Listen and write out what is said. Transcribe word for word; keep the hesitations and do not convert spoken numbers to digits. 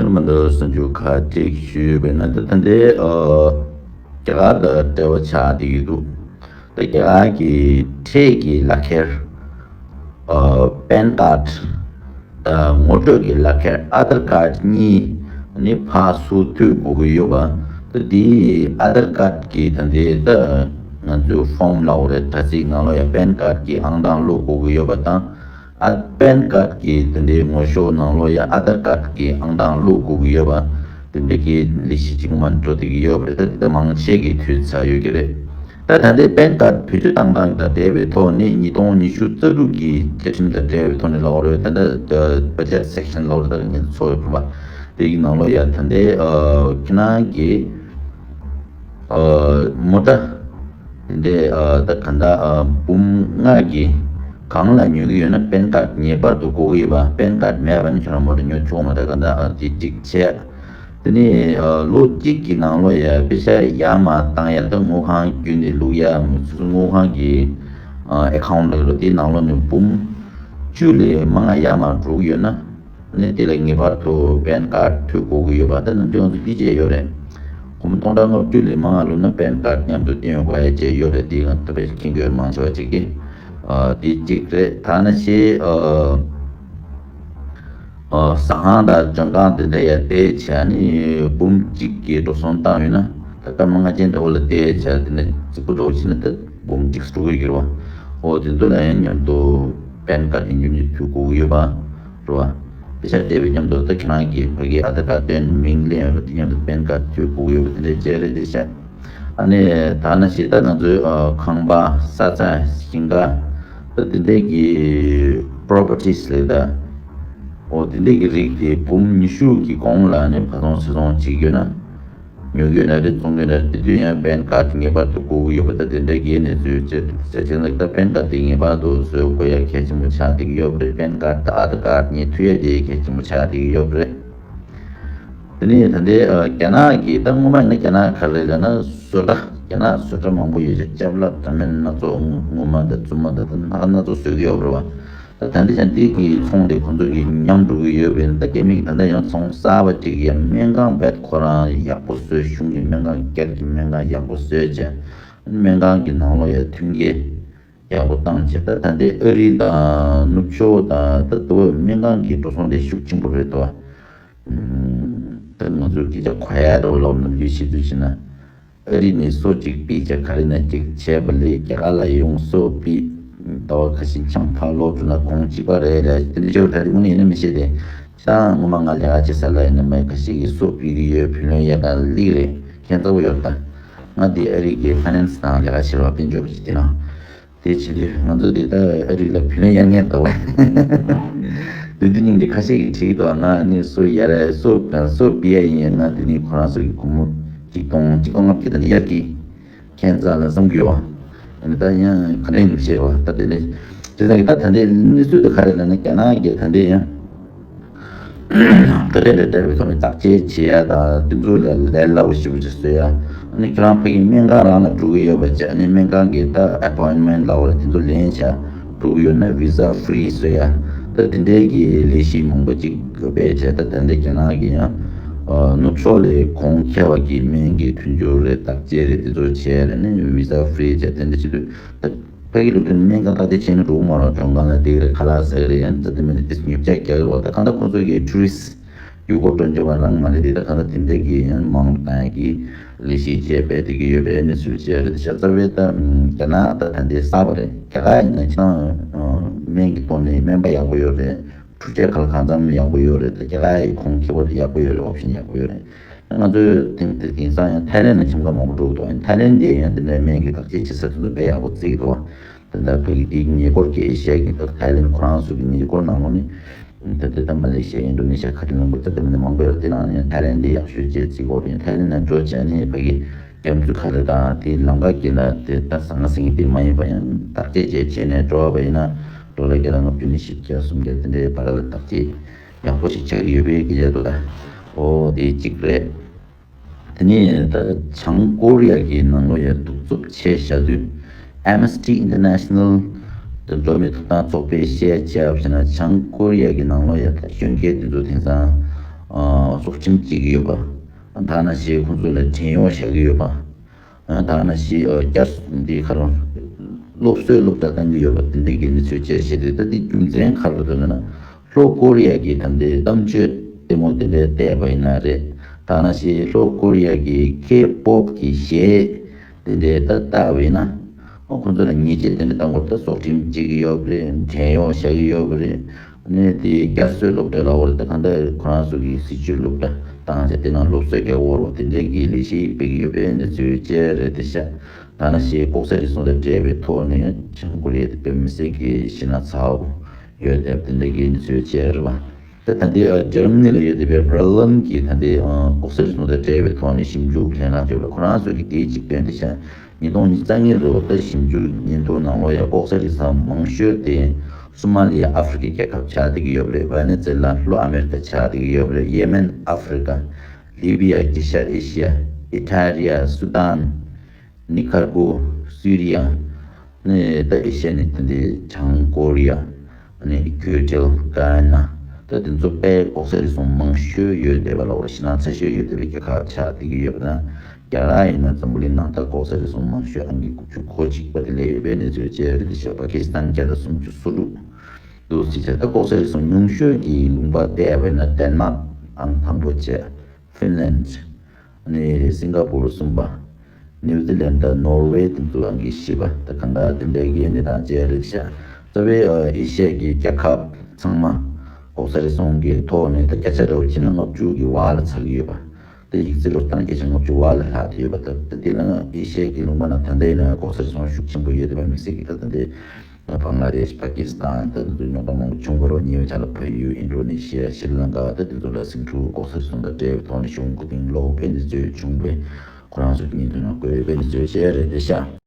མ་འདུག་སེམས་ཤུགས་ག་ཅིག་ཞུས་པས་ན། ད་ད་ལྟའི་ཨ་རྒྱ་གར་དང་འབྲེལ་བ་ཆགས་བསྡད་ཀྱི་འདུག་ད་རྒྱ་གར་གྱི་ཁྲལ་གྱི་ལག་ཁྱེར། ཨ་པན་ཀར་ཌི་དང་ངོ་སྤྲོད་ཀྱི་ལག་ཁྱེར་ཨ་དྷར་ཀར་ཌི་གཉིས་ནི་ཕར་ཚུར་མཐུད་དགོས་ཀྱི་ཡོད་པ། ད་དེ་ཨ་དྷར་ཀར་ཌི་གི་ད་ལྟའི་ད་ང་ཚོའི་ཕོམ་ལབ་དགོས་རེད། དྲ་ཚིགས་ནང་ལོགས་ཡ་པན་ཀར་ཌི་གི་ཨང་གྲངས་བླུག་དགོས་ཀྱི་ཡོད་པ་དང་། ཨ་པན་ཀར་ཌི་གི་དེ་འདྲའི་ངོ་ཤོག་ནང་ལོགས་ཡ་ཨ་དྷར་ཀར་ཌི་གི་ཨང་གྲངས་བླུག་དགོས་ཀྱི་ཡོད་པ། དེ་འདྲ་གི་ལས་གཞི་གཅིག་མ་འགྲོ་བསྡད་ཀྱི་ཡོད་པ་རེད། ད་དེ་མང་ཆེ་གིས་མཐུད་ཚར་ཡོད་ཀྱི་རེད། ད་ད་ལྟའི་པན་ཀར་ཌི་བེད་སྤྱོད་བཏང་སྟངས་དང་འབྲེལ་བའི་ཐོག་ནས་ཉིས་སྟོང་ཉི་ཤུ་རྩ་དྲུག་གི་བཅའ་ཁྲིམས་དང་འབྲེལ་བའི་ཐོག་ནས་ལབ་དགོས་རེད། ད་ལྟ་བ་ཇེཊ་སེག་ཤན་ལབ་དགོས་རེད། ད་ངས་ཚོགས་ཡོད་པ་དེ་གི་ནང་ལོགས་ཡ་ད་ལྟའི་ཨ་ཁྱེད་རང་གི་ཨ་མོ་ཊ་དེ་འདྲའི་ཨ་ད་ག་འདྲ་ཨ་འབུམ་ལྔ་གི་སྒང་ལ་ཉོ་གི་ཡོད་ན་པན་ཀར་ཌི་ངེས་པར་དུ་དགོས་ཀྱི་ཡོད་པ། པན་ཀར་ཌི་མེད་པ་ན་ཁྱོད་རང་མོ་ཊ་ཉོ་ཆོག་མ་རེད། ད་ག་འདྲ་ཨ་དེ་གཅིག་བྱས། དེ་ནས་ཨ་ལོ་གཅིག་གི་ནང་ལོགས་ཡ་པེ་ཤ་ཡར་མར་བཏང་ཡ། ད་དངུལ་ཁང་བརྒྱུད་ནས་བླུག་ཡ། སོ་སོ་དངུལ་ཁང་གི་ཨ་ཨེ་ཁའུན་ཊི་ལ་ཡོད་རེད། དེའི་ནང་ལོགས་ནས་འབུམ་བཅུ་ལས་མང་ང་ཡར་མར་འགྲོ་གི་ཡོད་ན། ནས་དེ་ལ་ངེས་པར་དུ་པན་ཀར་ཌི་མཐུད་དགོས་ཀྱི་ཡོད་པ། ད་ནམ་རྒྱུན་ང་ཚོ་འདི་བྱས་ཡོད་རེད། སྒོར་མོ་སྟོང་ཕྲག་ལྔ་བཅུ་ལས་མང་ང་བླུགས་ན་པན་ཀར་ཌི་མཉམ་དུ་བཏོན་དགོས་ཡ་བཅས་ཡོད་རེད། དེ་ང་ད་དཔེ་མཁྱེན་གྱི་ཡོད་མང་ཆེ་བ་ཅིག་གིས། ཨ་དེ་གཅིག་རེད། ད་ནང་བཞིན་ཨ་ཨ་ཟ་ཁང་དང་མགྲོན་ཁང་དེ་འདྲ་ཡ་བལྟས་བྱས་ནས་འབུམ་གཅིག་གི་འགྲོ་སོང་བཏང་ཡོད་ན། ད་སྐར་མ་ལྔ་ཆེན་འདྲ་བོ་ལ་བལྟས་བྱས་དེ་ནས་རྫིག་པོ་འདྲ་བོ་བྱས་ན་ད་འབུམ་གཅིག་འགྲོ་གི་ཡོད་རེད་བ། ཨོ་དེ་ཚོ་ལ་ཡང་མཉམ་དུ་པན་ཀར་ཌི་ཡིན་རྒྱུ་ནི་མཐུད་དགོས་ཀྱི་ཡོད་པ་རེད་བ། པེ་ཤ་སྤྲད་པའི་མཉམ་དུ་ད་ཁྱེད་རང་གིས་ཕ་གིའི་ཨ་དྷར་ཀར་ཌི་སྟོན། མིང་ལེན་ཡོད་པ་དེ་མཉམ་དུ་པན་ཀར་ཌི་མཐུད་དགོས་ཀྱི་ཡོད་པ་དེ་འདྲ་བྱས་རེད། དེ་བྱས་ཨ་ནི་ད་ནང་བཞིན་ད་ང་ཚོའི་ཨ་ཁང་པ། ས་ཆ། ཞིང་ཁ། ད་དེ་འདྲས་ཀྱི་པོ་རོ་པར་ཊིས་རེད། ད་ཨོ་དེ་འདྲས་ཀྱི་རིགས་དེ་འབུམ་ཉི་ཤུ་གི་གོང་ལ་ནི་ཕར་ཚོང་ཚུར་ཚོང་བྱེད་ཀྱི་ཡོད་ན། ཉོ་གི་ཡོད་ན་རེད། བཙོང་གི་ཡོད་ན་རེད། དེ་དུས་ཡང་པན་ཀར་ཌི་ངེས་པར་དུ་དགོས་ཀྱི་ཡོད་པ། ད་དེ་འདྲ་གི་གནས་ཚུལ་བྱས་བྱས་ཙང་ད་པན་ཀར་ཌི་དེ་ངེས་པར་དུ་བཟོ་དགོས་ཡ་གལ་ཆེན་པོ་ཆགས་བསྡད་ཀྱི་ཡོད་པ་རེད། པན་ཀར་ཌི་དང་ཨ་དྷར་ཀར་ཌི་གཉིས་མཐུད་ཡ་དེ་གལ་ཆེན་པོ་ཆགས་བསྡད་ཀྱི་ཡོད་པ་རེད། དེ་ནས་ད་ལྟའི་ཨ་རྒྱ་ནག་གི་ད་སྔོན་མ་ཡིན་ན་རྒྱ་ནག་ག་རེ་ལབ་ན་བཟོ་གྲྭ། རྒྱ་ནག་བཟོ་གྲྭ་མང་པོ་ཡོད་ཅིང་ཅ་ལག་འདྲ་མིན་སྣ་ཚོགས་སྔོན་མ་དང་རྫུན་མ་དང་ད་སྣ་ཁ་སྣ་ཚོགས་བཟོ་གི་ཡོད་པ་རེད་བ། ད་ད་ལྟ་ཡང་འདི་གི་ཚོང་དེ་ཁོང་ཚོ་གི་ཉམས་འགྲོ་གི་ཡོད་པས་ན། ད་རྒྱ་མི་གི་ད་ལྟ་ཡང་ཚོང་གསར་པ་ཅིག་ཡང་སྨན་ཁང་རྦད་ཁོ་རང་ཡག་པོ་བཟོས། གཞུང་གི་སྨན་ཁང་། སྒེར་གྱི་སྨན་ཁང་ཡག་པོ་བཟོས་བྱས། སྨན་ཁང་གི་ནང་ལོགས་ཡ་མཐུན་རྐྱེན་ཡག་པོ་བཏང་བྱས། ད་ད་ལྟའི་ཨ་རི་དང་ནུབ་ཕྱོགས་དང་ད་དུ་སྨན་ཁང་གི་འགྲོ་སོང་དེ་ཤུགས་ཆེན་པོ་རེད་དོ། ད་ང་ཚོ་སྐད་ཆ་གོ་ཡ་འདྲ་བོ་ལབ་ན་ལུས་བྱེད་དུས་ཕྱིན་ན། ཨ་རི་ནས་སོ་གཅིག་ཕུད་བྱས་ག་རེ་ན་གཅིག་བྱས་པ་ལས། རྒྱ་གར་ལ་ཡོང་སོ་ཕུད། ཟླ་བ་ཁ་ཤས་ཆང་ཕར་ལོག་འགྲོ་ན་གོང་གཅིག་པ་རེད་རེད། དེ་འདྲ་ཅིག་ད་རེས་དངོས་གནས་ཡིན་ན་མི་ཤེས་ཏེ། ད་སྔོན་མ་ང་ལས་ཀ་བྱེད་ས་ལ་ཡིན་ན་མི་ཁ་ཤས་ཀྱིས་སོ་ཕུད་ཀྱི་ཡོད། བུ་ལོན་ཡག་ག་སླེབས་རེད། ཁྱད་མཚར་པོ་ཡོད་ད། ང་འདི་ཨ་རི་གི་ཕ་ནན་སི་ནང་ལས་ཀ་བྱེད་རོགས་དཔལ་འབྱོར་གྱི་དེ་ནང་། དེ་བྱེད་དུས་ང་ཚོ་འདི་ལྟ་ཨ་རི་ལ་བུ་ལོན་ཡར་ངེས་འདུག་བ། དེ་དུས་སྙིང་རྗེ་ཁ་ཤས་ཀྱིས་དྲིས་འདུག་ང་ནི་སོ་ཡར་སོ་སོ་བི་ཡ་ཡིན། ང་དེ་ནི་ཁོ་རང་ཚོ་གི་སྒོར་མོ་གཅིག་སྟོང་གཅིག་སྟོང་ལྔ་བརྒྱ་དང་ཡར་གྱི་ཁྱད་མཚར་ལ་བསམ་གྱི་ཡོད་བ། ད་ཡང་ག་འདྲ་ཡིན་ཤེས་བ། ད་དེ་ནི་དེ་ཚང་གི་ད་ད་ལྟའི་གནས་ཚུལ་དེ་ག་རེ་ལབ་ན། རྒྱ་ནག་གི་ད་ལྟའི་ཡང་། ད་ལྟའི་འདྲ་འདྲ་བའི་ཐོག་ནས་བརྟག་དཔྱད་བྱེད་ཡ་དང་དེ་ཚོ་ལ་ལས་སླ་པོ་ཞེ་པོ་ཅིག་བཟོ་ཡ། ཨ་ནི་ཁྱེད་རང་ཕ་གི་སྨན་ཁང་རང་ལ་འགྲོ་གི་ཡོད་པ་བྱས། ཨ་ནི་སྨན་ཁང་གི་ད་ཨ་པོའིན་མེན་ཊི་ལབ་དགོས་རེད། དེ་ཚོ་ལེན་བྱ་འགྲོ་གི་ཡོད་ན་བི་ཟ་ཧྥི་རི་བཟོ་ཡ། ད་དེ་འདྲའི་གི་ལས་གཞི་མང་པོ་ཅིག་སྤེལ་བྱས། ད་དེ་འདྲའི་རྒྱ་ནག་གི་ཡང་ནུབ་ཕྱོགས་ལས་གོང་ཁེ་བ་གི་སྨན་གྱི་མཐུན་འགྱུར་རེད། བརྟག་དཔྱད་རེད། དེ་ཚོ་བྱས་རེད། ཨ་ནི་བི་ཟ་ཧྥི་རི་བྱས། དེ་འདྲ་བྱེད་དུས་ད། ཕ་གི་སློབ་ཐོན་སྨན་ཁང་བརྟག་དཔྱད་བྱས་ནས་འགྲོ་གི་མ་རེད། མགྲོན་ཁང་ལ་བསྡད་ཀྱི་རེད། ཁ་ལག་ཟ་གི་རེད། ཡང་ད་དེ་མིན་དེ་ཉོ་ཆ་རྒྱག་གི་རེད་བ། ད་གང་ལྟར་ཁོང་ཚོ་གི་ཊུ་རི་སི་ཡུལ་སྐོར་སྤྲོ་འཆམ་པ་རང་མ་རེད་དེ། ད་གང་ལྟར་དེ་འདྲ་གི་ཡང་མང་བཏང་ཡ་གི་ལས་གཞི་བྱས་པས་དེ་གི་ཡོད་པའི་གནས་ཚུལ་བྱས་རེད། ཤ་ཚ་བའི་ད་རྒྱ་ནག་ད་ད་འདི་གསར་པ་རེད། རྒྱ་གར་ཡིན་ན་ཁྱེད་རང་སྨན་གྱི་ཐོག་ནས་སྨན་པ་ཡག་པོ་ཡོད་རེད། འཕྲུལ་ཆས་ག་ལ་གང་འཚམ་ཡག་པོ་ཡོད་རེད། ད་རྒྱ་གར་ཡི་ཁོང་ཁེ་པོ་ཡག་པོ་ཡོད་རེད། ཨོབ་ཤན་ཡག་པོ་ཡོད་རེད། ང་ཚོས་དེང་དེ་དེང་སང་ཡང་ཐའི་ལེན་ལ་ཁྱིམ་ཁ་མང་པོ་འགྲོ་གི་འདུག་ཡང་ཐའི་ལེན་དེ་ཡང་དེ་འདྲའི་སྨན་གྱི་བརྟག་དཔྱད་བྱེད་ས་དེ་ཚོ་དཔེ་ཡག་པོ་བརྩི་གི་འདུག་ད་ལྟ་བོད་ཀྱི་དེའི་ཉེ་འཁོར་གྱི་ཨེ་ཤ་ཡ་གི་ད་ཐའི་ལེན་ཁོ་རང་ཚོ་གི་ཉེ་འཁོར་ནང་ལོགས་ནི་ད་ལྟ་ད་མ་ལེ་ཤི་ཡ། ཨིན་ཌོ་ནེ་ཤི་ཡ། ཁ་ཐི་ལམ་པུར། ད་ལྟ་མི་མང་པོ་ཡོད་རེད། དེ་ནང་ནས་ཐའི་ལེན་དེ་ཡག་ཤོས་བྱས་བརྩི་གི་འདུག་ཡང་ཐའི་ལེན་ལ་འགྲོ་བྱས་ནས་ཕ་གི་རྒྱ་མཚོ་ཁ་ལ་དང་དེའི་ལམ་ཁ་གི་ལ་དེ་ད་ཟང་ཟིང་དེ་མ་ཡིན་པ་ཡང་བརྟག་དཔྱད་བྱས་བྱས་ནས་འགྲོ་བ་ཡིན་ན་ཌོ་ལར་བརྒྱ་དང་ལྔ་བཅུ་ནས་བཞི་བརྒྱ་སུམ་བརྒྱ་དེ་འདྲའི་བར་ལ་བརྟག་དཔྱད་ཡག་པོ་ཞིག་ཆགས་ཀྱི་ཡོད་པའི་སྐད་ཆ་འདུག་ད། ཨོ་དེ་གཅིག་རེད། དེ་ནས་ད་བྱང་ཀོ་རི་ཡ་གི་ནང་ལོགས་ཡ་གདུག་རྩུབ་ཆེ་བཞག་དུས། Amnesty International དེ་འགྲོ་བ་མིའི་ཐོབ་ཐང་ཚོགས་པས་བཤད་བྱས་པ་ཞིག་ན། བྱང་ཀོ་རི་ཡ་གི་ནང་ལོགས་ཡ་ད་གཞོན་སྐྱེས་དེ་ཚོ་དེང་སང་ཨ་སྲོག་ ཁྲིམས་བྱེད་ཀྱི་ཡོད་པ། ད་ནང་བཞིན་ཁོང་ཚོ་ལ་བྲན་གཡོག་བཞག་གི་ཡོད་པ། ད་ནང་བཞིན་བསྐྱར་འདི་ག་རང་སློབ་གསོའི་སློབ་གྲྭ་བཏང་གི་ཡོད་པ་དེ་འདྲ་གི་གནས་ཚུལ་བཅས་བཤད་དེ། ད་འདི་རྒྱུ་མཚན་ག་རེ་རེད་ལབ་ན། ལྷོ་ཀོ་རི་ཡ་གི་ད་འདི་གཏམ་བརྗོད་ལྟད་མོ་དེ་འདྲ་བལྟས་པ་ཡིན་ན་རེད། ད་ནང་བཞིན་ལྷོ་ཀོ་རི་ཡ་གི་ཁེ་པོབ་གི་གཞས་དེ་འདྲ་ད་བལྟས་པ་ཡིན་ན། ཨོ་ཁོང་ཚོ་ལ་ཉེས་ཆད་དེ་འདྲ་བཏང་བར་ད་སྲོག་ཁྲིམས་བཅད་ཀྱི་ཡོད་པ་རེད། བྲན་གཡོག་བཞག་གི་ཡོད་པ་རེད། ནས་དེ་བསྐྱར་གསོའི་སློབ་གྲྭ་ལ་འོར་ད་གང་ལྟར་ཁོ་རང་ཚོ་གི་སྲིད་བྱུས་སློབ་གྲྭ་བཏང་བྱས་དེ་ནང་སློབ་གསོ་རྒྱག་འོར་བ་དེ་འདྲའི་གི་ལས་གཞི་སྤེལ་གྱི་ཡོད་པའི་གནས་ཚུལ་བཅས་རེད་དེ་ཤག་ད་ནང་བཞིན་ལྐོག་ཟ་རུལ་སུངས་དང་འབྲེལ་བའི་ཐོག་ནས་བྱང་ཀོ་རི་ཡ་དེ་དཔེ་མི་སྲིད་ཀྱི་ཤིང་ནགས་ཚ་པོ་ཡོད་དེ་དེ་འདྲའི་གི་གནས་ཚུལ་བཅས་རེད་པ། ད་ད་ལྟའི་ཨ་འཇར་མ་ནི་ལ་ཡོད་བསྡད་པའི་བྷར་ལིན་གྱི་ད་ལྟའི་ཨ་ལྐོག་ཟ་རུལ་སུངས་དང་འབྲེལ་བའི་ཐོག་ནས་ཞིབ་འཇུག་ལྷན་ཁང་ཅིག་ལ་ཁོ་རང་ཚོ་གི་དེའི་འཇིག་རྟེན་དེ་ཤག་ཉིས་སྟོང་ཉི་ཤུ་རྩ་གཉིས་ལོ་ད་ཞིབ་འཇུག་སྙན་ཐོ་ནང་ལོགས་ཡ་ལྐོག་ཟ་རུལ་སུངས་མང་ཤོས་དེ་སོ་མ་ལི་ཡ་ཨ་ཧྥེ་རི་ཁའི་རྒྱལ་ཁབ་ཆགས་བསྡད་ཀྱི་ཡོད་པ་རེད། ཝེ་ནེ་ཛེ་ལ་ལྷོ་ཨ་མེ་རི་ཁ་ཆགས་བསྡད་ཀྱི་ཡོད་པ་རེད། ཡེ་མེན་ཨ་ཧྥེ་རི་ཁ། ལི་བི་ཡ་དཀྱིལ་ཤར་ཨེ་ཤི་ཡ། ཨི་ཐ་ལི་ཡ། སུ་དཱན། ནི་ཀར་གུ། སུ་རི་ཡ། ནི་ད་ཨེ་ཤི་ཡ་ནི་ད་འདི་བྱང་ཀོ་རི་ཡ། ནི་ཁུ་ཊལ། གྷ་ན། ད་དེ་ཚོ་དཔེ་ལྐོག་ཟ་རུལ་སུངས་མང་ཤོས་ཡོད་བསྡད་པ་ལ་འོ་ཤིང་ནགས་ཚ་ཤོས་ཡོད་བསྡད་པའི་རྒྱལ་ཁབ་ཆགས་བསྡད་ཀྱི་ཡོད་པ་དང་། རྒྱ་གར་ཡིན་ན་འཛམ་བུ་གླིང་ནང་ད་ལྐོག་ཟ་རུལ་སུངས་མང་ཤོས་ཨང་ཀི་དགུ་བཅུ་གོ་གཅིག་པ་དེ་སླེབས་ཡོད་པའི་གནས་ཚུལ་བཅས་རེད་དེ་ཤག་པ་ཀི་སི་ཐན་བརྒྱ་དང་སུམ་ཅུ་སོ་དྲུག་འདུག་ཟེར་བྱས། ད་ལྐོག་ཟ་རུལ་སུངས་ཉུང་ཤོས་ཀྱི་ལུང་པ་བལྟས་པ་ཡིན་ན་ཌེན་མཱག་ཨང་དང་པོ་བྱས། ཧྥིན་ལན། ནི་སིང་ག་པུར་གསུམ་པ། ནིའུ་ཛི་ལན་དང་ནོར་ཝེ་དེ་ཚོ་ཨང་ཀི་བཞི་པ། ད་གང་ལྟར་དེ་འདྲའི་གི་གནས་སྟངས་བཅས་རེད་ཤག་རྩ་བའི་ཨེ་ཤི་ཡ་གི་རྒྱལ་ཁབ་ཚང་མ་ལྐོག་ཟ་རུལ་སུངས་ཀྱི་ཐོག་ནས་ད་བརྒྱ་ཆ་འདྲ་བོ་བྱས་ན་ལྔ་བཅུ་གི་བར་ལ་ཚར་གྱི་ཡོད་པ། ད་ཡིག་ཚད་ལོ་སྟངས་བརྒྱ་ཆ་ལྔ་བཅུ་བར་ལ་ལྷག་བསྡད་ཡོད་པ། ད་ད་དེ་ལ་ཨེ་ཤི་ཡ་གི་ལུང་པ་ནང་ད་ལྟ་ཡིན་ན་ལྐོག་ཟ་རུལ་སུངས་ཤུགས་ཆེན་པོ་ཡོད་བསྡད་པ་མི་སྲིད་ཀྱི། ད་ད་ལྟའི་བང་ལ་དེཤ། པ་ཀི་སི་ཐན། ད་དེ་ཚོ་རྙོག་དྲ་མང་པོ་བྱུང་བ་རེད། ཉེ་བའི་ཆར་ལ་བལ་ཡུལ། ཨིན་ཌོ་ནེ་ཤི་ཡ། ཤྲི་ལང་ཀ། ད་དེ་ཚོ་ལ་ཟིང་འཁྲུག་ལྐོག་ཟ་རུལ་སུངས་དང་འབྲེལ་བའི་ཐོག་ནས་གཞུང་མགོ་རྟིང་སློག་པའི་གནས་ཚུལ་བྱུང་བས་ཁོ་རང་ཚོ་གི་སྙན་ཐོ་ནང་བཀོད་པའི་གནས་ཚུལ་བཅས་རེད་དེ་ཤག